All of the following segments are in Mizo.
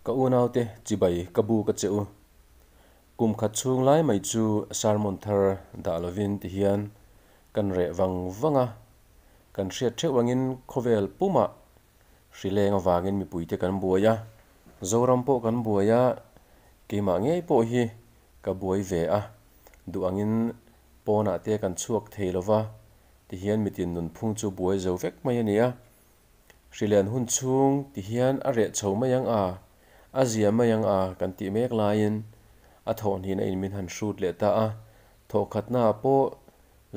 Ka unaute chibai ka buk a che u. Kum khat chhung lai mai chu sermon thar dah lovin ti hian kan reh vang vang a. Kan hriat theuh angin khawvel pumah hri leng avangin mipuite kan buai a, Zoram pawh kan buai a, keimah ngei pawh hi ka buai ve a. Duh angin pawnah te kan chhuak thei lova ti hian mitin nunphung chu buai zo vek mai a ni a. Hrilen hun chhung ti hian a reh chho mai ang a, a zia mai ang a kan tih mek laiin a thawhhnihna in min han hrut leh ta a. Thawhkhatnaah pawh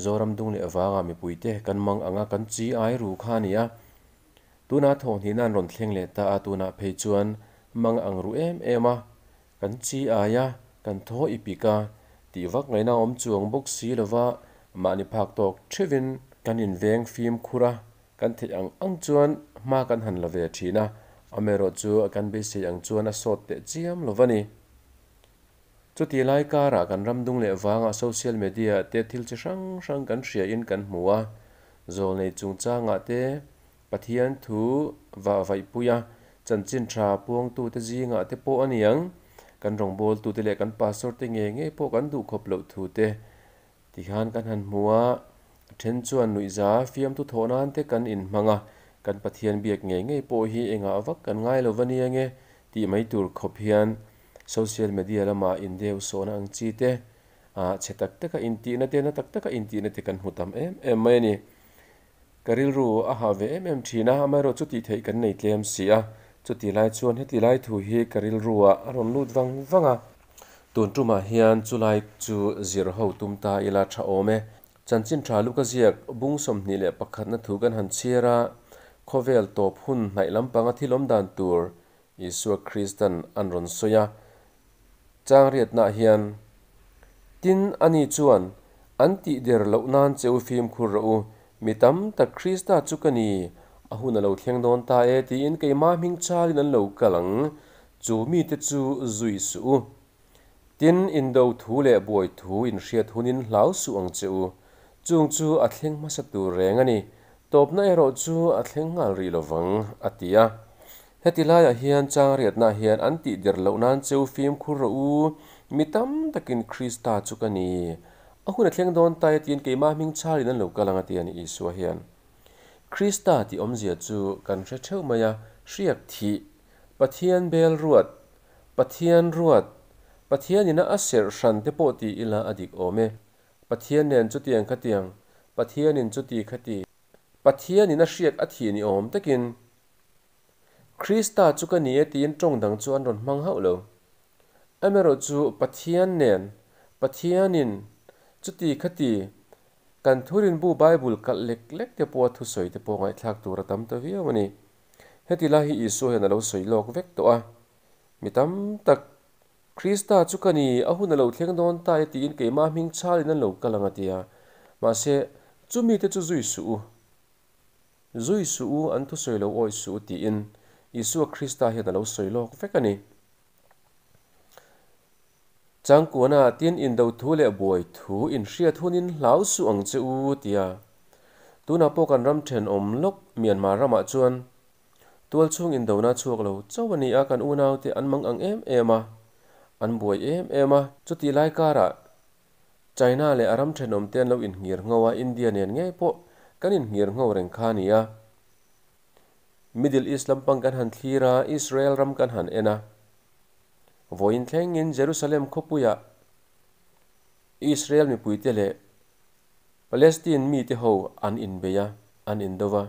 Zoram dung leh vangah mipuite kan mang ang a, kan chi ai ru kha a ni a. Tunah thawhhnihna an rawn thleng leh ta a, tunah phei chuan mang ang ru em em a, kan chi ai a, kan thaw i pik a, tih vak ngaihna awm chuang bawk si lova mahni phak tawk theuhin kan inveng fimkhur a, Kan theih ang ang chuan hma kan han la ve thin a, amaherawhchu kan beisei ang chuan a sawt teh chiam lo va ni. Chuti lai karah kan ram dung leh vangah social media te thil chi hrang hrang kan hriain kan hmu a, zawlnei chungchangah te Pathian thu vah vaihpui a, chanchin tha puangtute zingah te pawh a ni ang, kan rawngbawltute leh kan pastor te ngei ngei pawh kan duhkhawp loh thu te Tihian kan han hmu a, a then chuan nuihza fiamtu thawh nan te kan inhmang a, kan Pathian biak ngei ngei pawh hi engah vak kan ngai lo va nia nge tih mai tur khawp hian social media lamah indeu sawhna ang chi te, ah chhe tak taka intihna te, na tak taka intihna te kan hmu tam em em mai a ni. Ka rilru a hah ve em em thin a, amaherawh chu tih theih kan nei tlem si a, chuti lai chuan heti lai thu hi ka rilruah a rawn lut vang vang a. Tun tumah hian chulai chu zir ho tum ta ila tha awm e. Chanchin tha luka ziak bung 21 na thu kan han chhiar a, khawvel tawp hun hnaih lampanga thil awm dan tur Isua Kristan an rawn sawi a. Chang riatnaah hian, Tin, ani chuan, An tih der loh nan che u fimkhur rawh u, mi tam tak Krista chu ka ni, a hun a lo thleng dawn ta e, tiin keimah hming chalin an lo kal ang, chu mite chu zui suh u. Tin, indo thu leh buai thu inhriat hunin hlau suh ang che u, chung chu a thleng hmasa tur reng a ni, tawpna erawh chu a thleng nghal rih lovang, a ti a. Heti laiah hian chang riatnaah hian an tih der loh nan cheu fimkhur rawh u, mi tam takin Krista chu ka ni. A hun a thleng dawn ta e tiin keimah hming chhalin an lo kal ang a ti a ni Isua hian. Krista tih awmzia chu kan hre theuh mai a, hriak thih, Pathian bel ruat, Pathian ruat, Pathianina a serh hran te pawh ti ila a dik awm e. Pathian nen chutiang khatiang, Pathianin chuti khati, Pathianin a hriak a thih ni awm takin Krista chu ka ni e tiin tawng dang chu an rawn hmang hauh lo. Amaherawh chu Pathian nen, Pathianin, chuti khati, kan thurinbu Bible kalh lek lek te pawha thusawi te pawh ngaihthlak tur a tam ta viau a ni. Heti lai hi Isua hian a lo sawi lawk vek tawh a. Mi tam tak, Krista chu ka ni, a hun a lo thleng dawn ta e tiin keimah hming chhalin an lo kal ang a ti a. Mahse, chumite chu zui suh u. Zui suh u, an thusawi lo awih suh u tiin Isua Krista hian a lo sawi lawk vek a ni. Changkuana tin indo thu leh buai thu inhriat hunin hlau suh ang che u tia. Tunah pawh kan ram thenawm lawk Myanmar ramah chuan tualchhung indona chhuak lo chauh a ni a, kan unaute an mang ang em em a, an buai em em a. Chutih lai karah China leh a ram thenawm te an lo inhngir ngho a, India nen ngei pawh kan inhngir ngho reng kha a ni a. Middle East lampang kan han thlir a, Israel ram kan han en a. Vawiin thlengin Jerusalem khawpuiah Israel mipuite leh Palestine mite ho an inbei a, an indo va.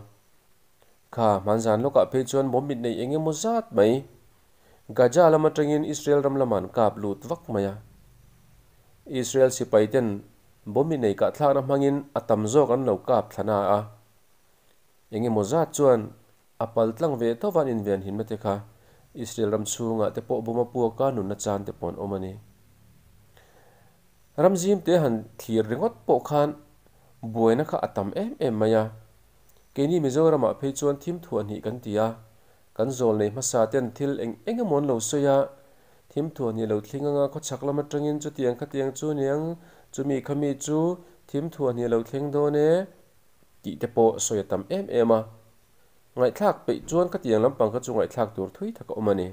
Kha hmanzan lawkah phei chuan bomb mit nei eng emaw zat mai Gaza lam atangin Israel ram lamah an kap lut vak mai a. Israel sipai ten bomb inei kahthlakna hmangin a tam zawk an lo kap thla na a. Engemaw zat chuan a pal tlang ve tho van inven hinna te kha Israel ram chhungah te pawh bomb a puak a, nunna chan te pawh an awm a ni. Ram zim te han thlir ringawt pawh khan buaina kha a tam em em mai a. Keini Mizoramah phei chuan thim thuah hnih kan ti a. Kan zawl nei hmasa ten thil eng eng emaw an lo sawi a, thim thuah hnih lo thling anga khawchhak lam atangin chutiang khatiang chu niang, chumi khami chu thim thuah hnih lo thleng dawn e tih te pawh sawi a tam em em a. Ngaihthlak peih chuan khatiang lampang kha chu ngaihthlak tur thui tak a awm a ni.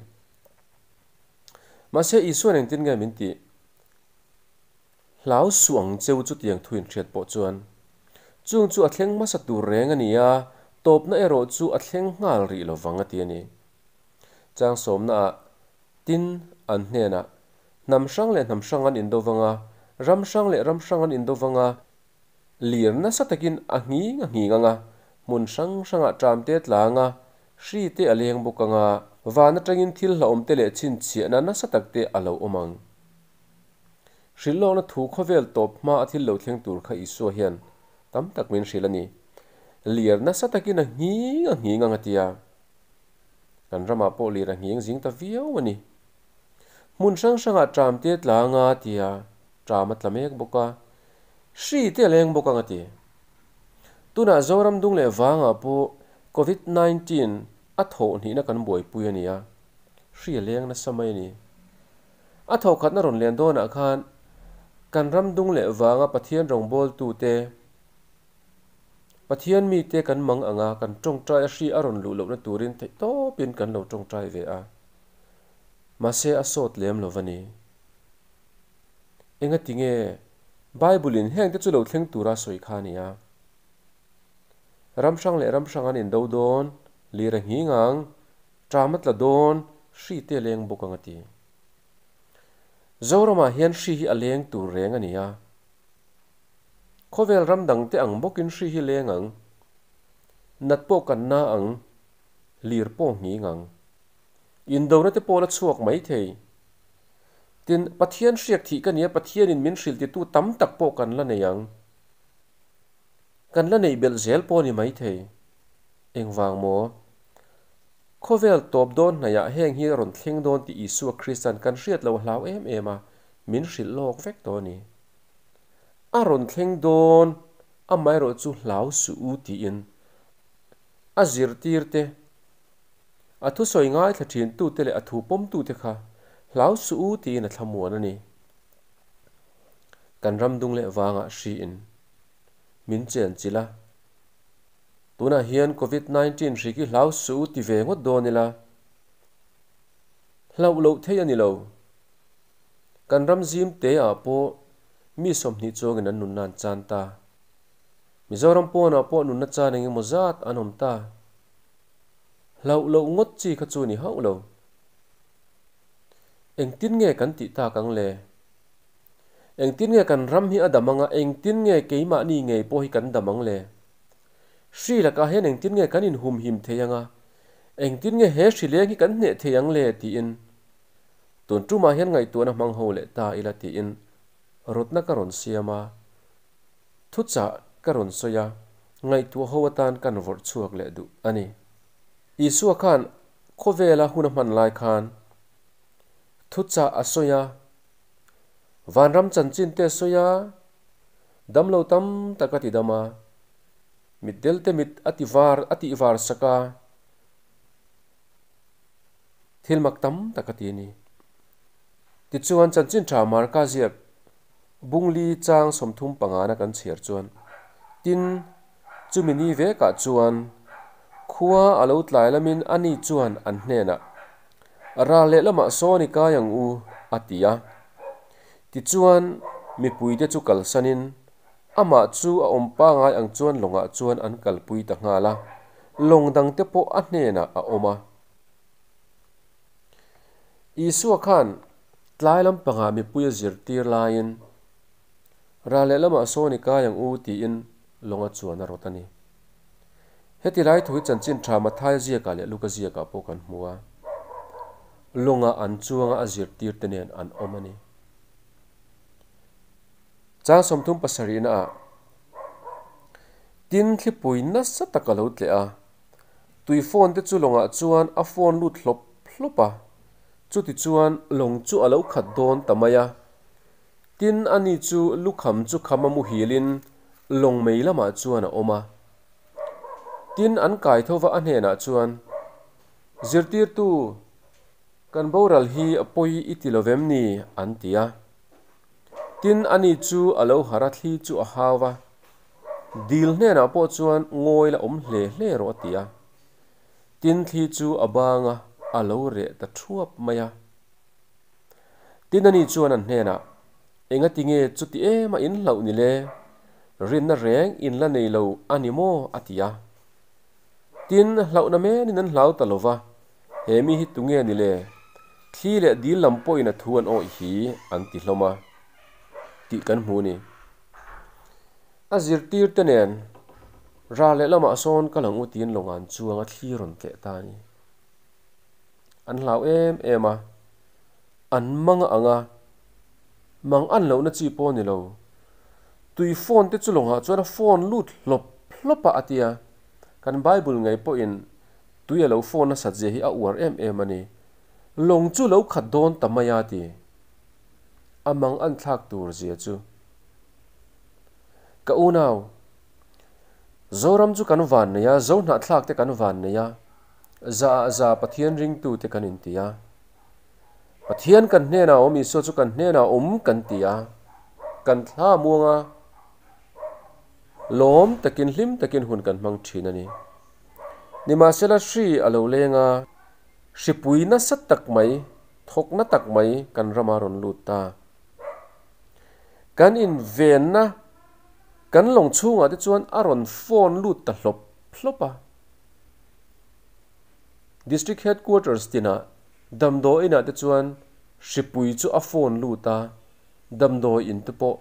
Mahse Isua'n engtin nge min tih? Hlau suh ang cheu chutiang thu inhriat pawh chuan. Chung chu a thleng hmasa tur reng a ni a, tawpna erawh chu a thleng nghal rih lo vang a ti a ni. Chang sawmnaah tin an hnenah, Hnam hrang leh hnam hrang an indo vang a, ram hrang leh ram hrang an indo vang a, lir nasa takin a nghing a nghing ang a, hmun hrang hrangah ṭam te tlang a, hri te a leng bawk ang a, van atangin thil hlauhawm te leh chhinchhiahna nasa tak te a lo awm ang. Hrilhlawkna thu khawvel tawp hma a thil lo thleng tur kha Isua hian tam tak min hrilh a ni. Lir nasa takin a nghing a nghing ang a ti a. Kan ramah pawh lir a nghing zing ta viau a ni. Hmun hrang hrangah ṭam te tlang a ti a, ṭam a tla mek bawk a, hri te a leng bawk ang a ti. Tunah Zoram dung leh vangah pawh Covid 19 a thawh hnihna kan buaipui a ni a, hri a leng nasa mai a ni. A thawkhatna rawn lian dawnah khan kan ram dung leh vanga Pathian rawngbawltute, Pathian mite kan mang anga kan tawngtai a hri a rawn luh lohna turin theihtawpin kan lo tawngtai ve a. Mahse a sawt lem lo va ni. Engati nge Bible-in hengte chu lo thleng tura sawi kha a nia? Ram hrang leh ram hrang an indo dawn, lir a nghing ang, Ṭam a tla dawn, hri te a leng bawk ang a ti. Zoramah hian hri hi a leng tur reng a ni a. Khawvel ram dang te ang bawkin hri hi leng ang. Nat pawh kan na ang, lir pawh nghing ang. Indona te pawh la chhuak mai thei. Tin, Pathian hriak thih ka nia Pathianin min hrilh titu tam tak pawh kan la nei ang. Kan la neih belh zel pawh a ni mai thei. Engvang maw? Khawvel tawp dawn hnaihah heng hi a rawn thleng dawn tih Isua Krista'n kan hriat lo a hlau em em a, min hrilh lawk vek tawh a ni. A rawn thleng dawn, amaherawh chu hlau suh u tiin a zirtirte, a thusawi ngaithla thintute leh a thu pawmtute kha hlau suh u tiin a thlamuan a ni. Kan ram dung leh vangah hriin min chenchilh a. Tunah hian Covid 19 hri khi hlau suh u ti ve ngawt dawn ila, hlauh loh thei a ni lo. Kan ram zim te ah pawh mi 20 chuangin an nunna an chan ta. Mizoram pawnah pawh nunna chan eng emaw zat an awm ta. Hlauh loh ngawt chi kha chu ni hauh lo. Engtin nge kan tih tak ang le? Engtin nge kan ram hi a dam anga engtin nge keimahni ngei pawh hi kan dam ang le? Hri lakah hian engtin nge kan inhumhim thei anga, engtin nge he hri leng hi kan hneh thei ang le tiin tun tumah hian ngaihtuahna hmang ho leh ta ila tiin rawtna ka rawn siam a, thuchah ka rawn sawi a, ngaihtuah ho atan kan vawrh chhuak leh duh a ni. Isua khan khawvela hun a hman lai khan thuchah a sawi a, vanram chanchin te a sawi a, Damlo tam tak a ti dam a, mitdel te mit a ti var a tih var sak a, thil mak tam tak a ti a ni. Tichuan chanchin tha Marka ziak Bungli chang 35 na kan chhiar chuan, Tin, chumi ni vekah chuan khua a lo tlai lamin ani chuan an hnenah, Ral lehlamah sawn i kai ang u, a ti a. Tichuan, mipuite chu kalsanin, amah chu a awm pangai ang chuan lawngah chuan an kalpui ta nghal a, lawng dangte pawh a hnenah a awm a. Isua khan tlai lampangah mipui a zirtir laiin, Ral lehlamah sawn i kai ang u tiin lawnga chuan a rawt a ni. Heti lai thu hi chanchin tha Mathaia ziakah leh Luka ziakah pawh kan hmu a. Lawngah an chuanga a zirtirte nen an awm a ni. Chang 37 naah Tin thlipui nasa tak a lo tleh a, tui phone te chu lawngah chuan a phone lut hlawp hlawp a, chutichuan lawng chu a lo khat dawn ta mai a. Tin ani chu lukham chu kham a muhilin lawng mei lamah chuan a awm a. Tin an kai tho va a hnenah chuan, Zirtirtu, kan boral hi a pawi i ti lo vem ni? an ti a. Tin ani chu a lo harh a thli chu a hau va, Dil hnenah pawh chuan ngawi la awm hle hle rawh a ti a. Tin thli chu a bang a, a lo reh ta thuap mai a. Tin ani chuan an hnenah, Engati nge chuti ema in hlauh ni le? Rinna reng in la nei lo a ni maw? a ti a. Tin, hlauhna menin an hlau ta lo va, He mi hi tunge ni le? Thli leh dil lam pawhin a thu an awih hi an ti hlawm a tih kan hmu ni. A zirtirte nen ral leh lamah sawn ka lang u tiin lawng an chuang a thli rawn tleh ta a ni. An hlau em em a, an mang a ang a, mang an lohna chi pawh a ni lo. Tui phone te chu lawngah chuan a phone lut hlawp hlawp a a ti a, kan Bible ngei pawhin tui a lo phone nasat zia hi a uar em em a ni. Lawng chu lo khat dawn ta mai a ti. A mang an thlak tur zia chu. Ka unau, Zoram chu kan van nei a, Zohnahthlak te kan van nei a, za ah za Pathian ringtu te kan inti a. Pathian kan hnenah awm, Isua chu kan hnenah awm kan ti a, kan thla muang a, lawm takin hlim takin hun kan hmang thin a ni. Nimahsela hri a lo leng a, hripui nasa tak mai, thawkna tak mai kan rama rawn lut ta. Kan invenna kan lawng chhungah te chuan a rawn phone lut ta hlawp hlawp a. District Headquarters tinah damdawi inah te chuan hripui chu a phone lut a, damdawi in te pawh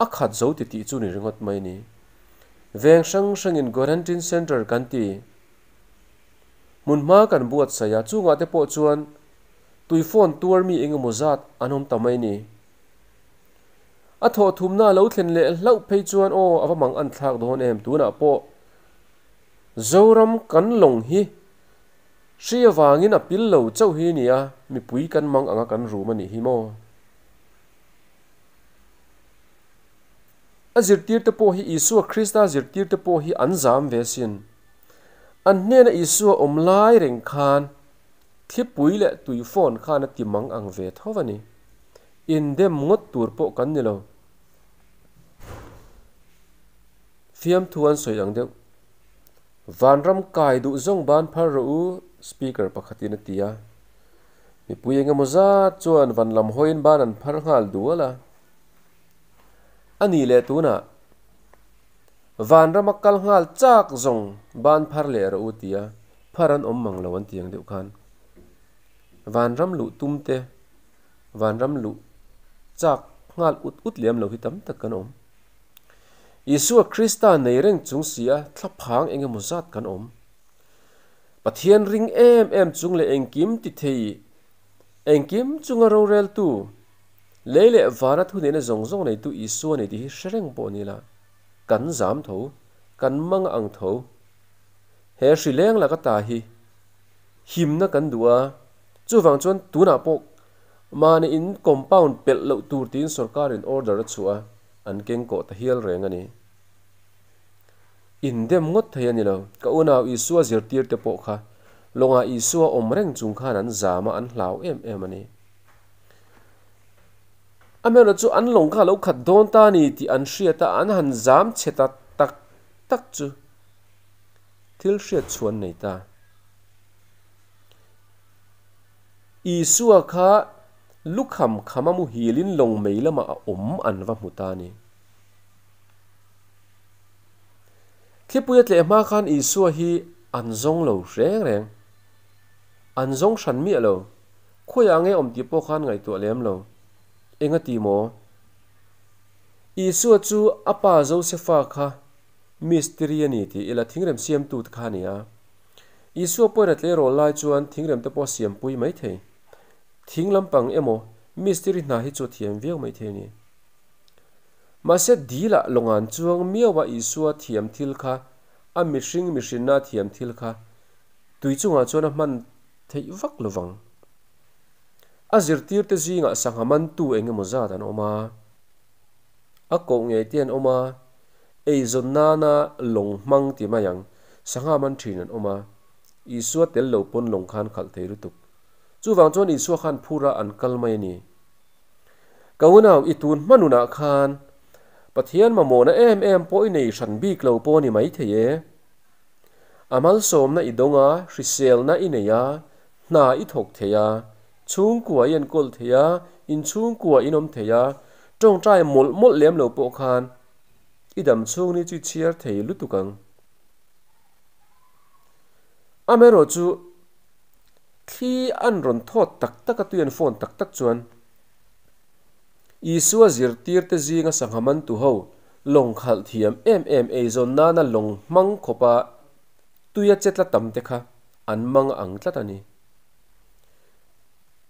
a khat zo ti tih chu ni ringawt mai ni. Veng hrang hrangin Quarantine Centre kan ti. Hmun hma kan buatsaih a, chungah te pawh chuan tui phone tuar mi engemaw zat an awm ta mai ni. A thawh thumna a lo thlen leh hlauh phei chuan aw a va mang an thlak dawn em tunah pawh Zoram kan lawng hi hri avangin a pil lo chauh hi nia, mipui kan mang anga kan rum a nih hi maw? A zirtirte pawh hi Isua Krista zirtirte pawh hi an zam ve asin. An hnena Isua awm lai reng khan thlipui leh tuifawn khan a ti mang ang ve tho a ni. Indem ngawt tur pawh kan ni lo. Fiamthu an sawi ang deuh. Vanram kai duh zawng ban phar rawh u, speaker pakhatin a ti a. Mipui eng emaw zat chuan van lam hawiin ban an phar nghal dual a. A nih leh tunah, Vanrama kal nghal chak zawng ban phar leh rawh u ti a, phar an awm mang lo an ti ang deuh khan. Vanram luh tum te, vanram luh chak nghal ut ut lem lo hi tam tak kan awm. Isua Krista nei reng chung si a thlaphang eng emaw zat kan awm. Pathian ring em em chung leh engkim ti thei, engkim chunga roreltu, lei leh vana thuneihna zawng zawng neitu Isua nei tih hi hre reng pawh ni la, kan zam tho, kan mang ang tho. He hri leng laka ta hi himna kan duh a, chuvang chuan tunah pawh mahni in compound pelh loh tur tiin sorkarin order a chhuah a, An keng kawh ta hial reng a ni. Indem ngawt thei a ni lo. Ka unau Isua zirtirte pawh kha lawngah Isua awm reng chung khan an zam a, an hlau em em a ni. Amaherawhchu chu an lawng kha a lo khat dawn ta a ni tih an hriat a, an han zam chhe ta tak tak chu thil hriat chhuan nei ta. Isua kha Lukham khama muhilin lawng mei lamah a awm an va hmu ta a ni. Thlipui a tleh hma khan Isua hi an zawng lo reng reng. An zawng hran miah lo. Khawiah nge awm tih pawh khan ngaihtuah lem lo. Eng a ti maw? Isua chu a pa Josefa kha mistiri a ni tih ila thingrem siamtu te kha a ni a. Isua pawhin a tleirawl lai chuan thingrem te pawh a siampui maithei. Thing lampang emaw mistiri hna hi chu a thiam viau mai thei a ni. Mahse dilah lawngan chuang miau a Isua thiam thil kha, a mihring mihrinna thiam thil kha tui chungah chuan a hman theih vak lovang. A zirtirte zingah sangha mantu eng emaw zat an awm a, a koh ngei te an awm a, eizawn nana lawng hmang ti mai ang, sangha man thin an awm a, Isua tel lo pawn lawng khan khalh thei lutuk. Chuvang chuan Isua khan phur a an kal mai a ni. Ka unau, i tun hma nunah khan Pathian mamawhna em em pawh i nei hran bik lo pawh a ni maithei e. A malsawmna i dawng a, hriselna i nei a, hna i thawk thei a, Chhungkua i enkawl thei a, inchhungkua in awm thei a, tawngtai mawlh mawlh lem lo pawh khan i dam chhung ni chu i chhiar thei lutuk ang. Amaherawhchu, thli an rawn thawt tak tak a, tui an fawn tak tak chuan Isua zirtirte zinga sangha mantu ho lawng khalh thiam em em eizawn nana lawng hmang khawpa tuia che tla tam te kha an mang ang tlat a ni.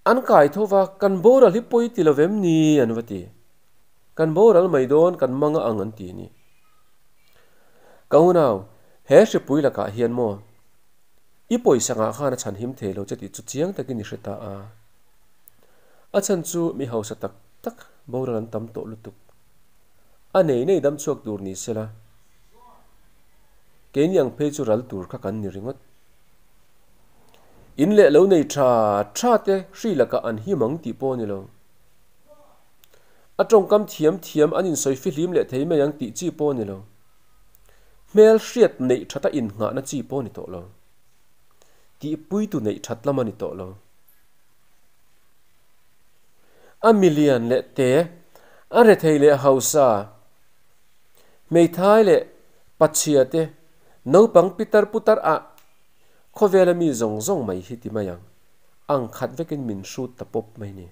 An kai tho va, Kan boral hi pawi ti lo vem ni? an va ti. Kan boral mai dawn, kan mang ang an ti ni. Ka unau, he hripui lakah hian maw i pawisa ngah khan a chhan him thei lo che tih chu chiang takin i hre ta a. A chhan chu mi hausa tak tak boral an tam tawh lutuk. A nei nei dam chhuak tur ni sela, keini ang phei chu ral tur kha kan ni ringawt. In leh lo nei tha tha te hri lakah an him ang tih pawh a ni lo. A tawngkam thiam thiam an insawi fihlim leh thei mai ang tih chi pawh a ni lo. Hmel hriat neih thata innghahna chi pawh a ni tawh lo. Tihpuitu neih that lam a ni tawh lo. A milian leh te, a rethei leh hausa, hmeithai leh pachhia te, naupang pitar putar ah khawvela mi zawng zawng mai hi ti mai ang, ang khat vekin min hrut ta pawp mai ni.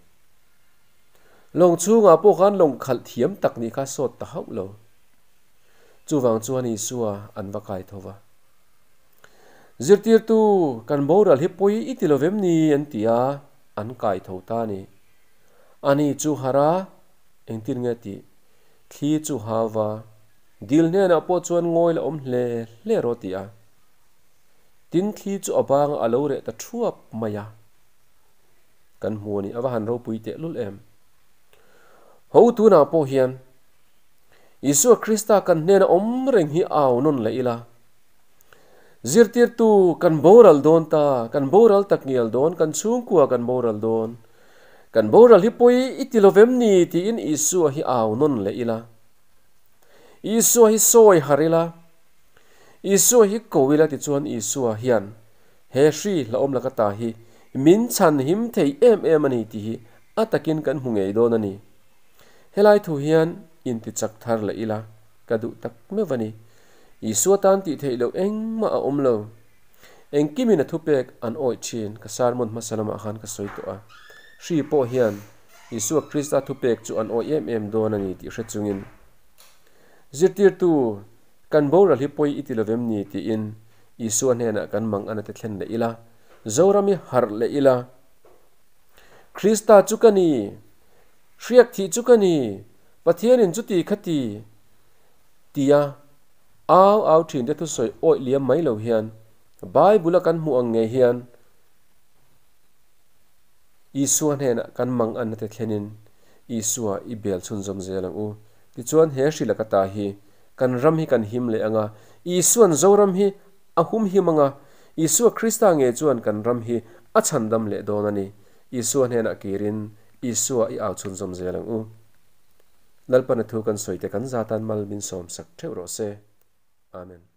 Lawng chhungah pawh khan lawng khalh thiam tak nih kha sawt ta hauh lo. Chuvang chuan Isua an va kai tho va. Zirtirtu, kan boral hi pawi i ti lo vem ni? an ti a, an kai tho ta a ni. Ani chu harh a, engtin nge tih? Thli chu hau va, dil hnenah pawh chuan ngawi la awm hle hle rawh ti a. Tin thli chu a bangah a lo reh ta thuap mai a. Kan hmu a ni, a va han ropui tehlul em. Ho tunah pawh hian Isua Krista kan hnena awm reng hi au nawn leh ila. Zirtirtu kan boral dawn ta, kan boral tak ngial dawn, kan chhungkua kan boral dawn. Kan boral hi pawi i ti lovem ni tiin Isua hi au nawn leh ila. Isua hi sawi harh ila. Isua hi ko ila tichuan Isua hian he hri hlauhawm laka ta hi min chhan him thei em em a ni tih hi a takin kan hmu ngei dawn a ni. Helai thu hian intichak thar leh ila ka duh tak meuh a ni. Isua tan tih theih loh engmah a awm lo. Engkimin a thupek an awih thin ka sermon hmasa lamah khan ka sawi tawh a. Hri pawh hian Isua Krista thupek chu an awih em em dawn a ni tih hre chungin Zirtirtu, kan boral hi pawi i ti lovem ni tiin Isua hnenah kan mang ana te thlen leh ila, Zoram i harh leh ila. Krista chu ka ni, hriak thih chu ka ni, Pathianin chuti kha ti. Tia au au thin te thusawi awih liam mai lo hian Bible a kan hmuh ang ngei hian Isua hnenah kan mang anna te thlenin Isua i bel chhunzawm zel ang u. Tichuan he hrilh ka ta hi kan ram hi kan him leh ang a, Isuan Zoram hi a humhim ang a, Isua Krista ngei chuan kan ram hi a chhandam leh dawn a ni. Isua hnenah kirin Isua i au chhunzawm zel ang u. Lalpana thu kan sawi te kan zatan mal min sawmsak theuh rawh se. Amen.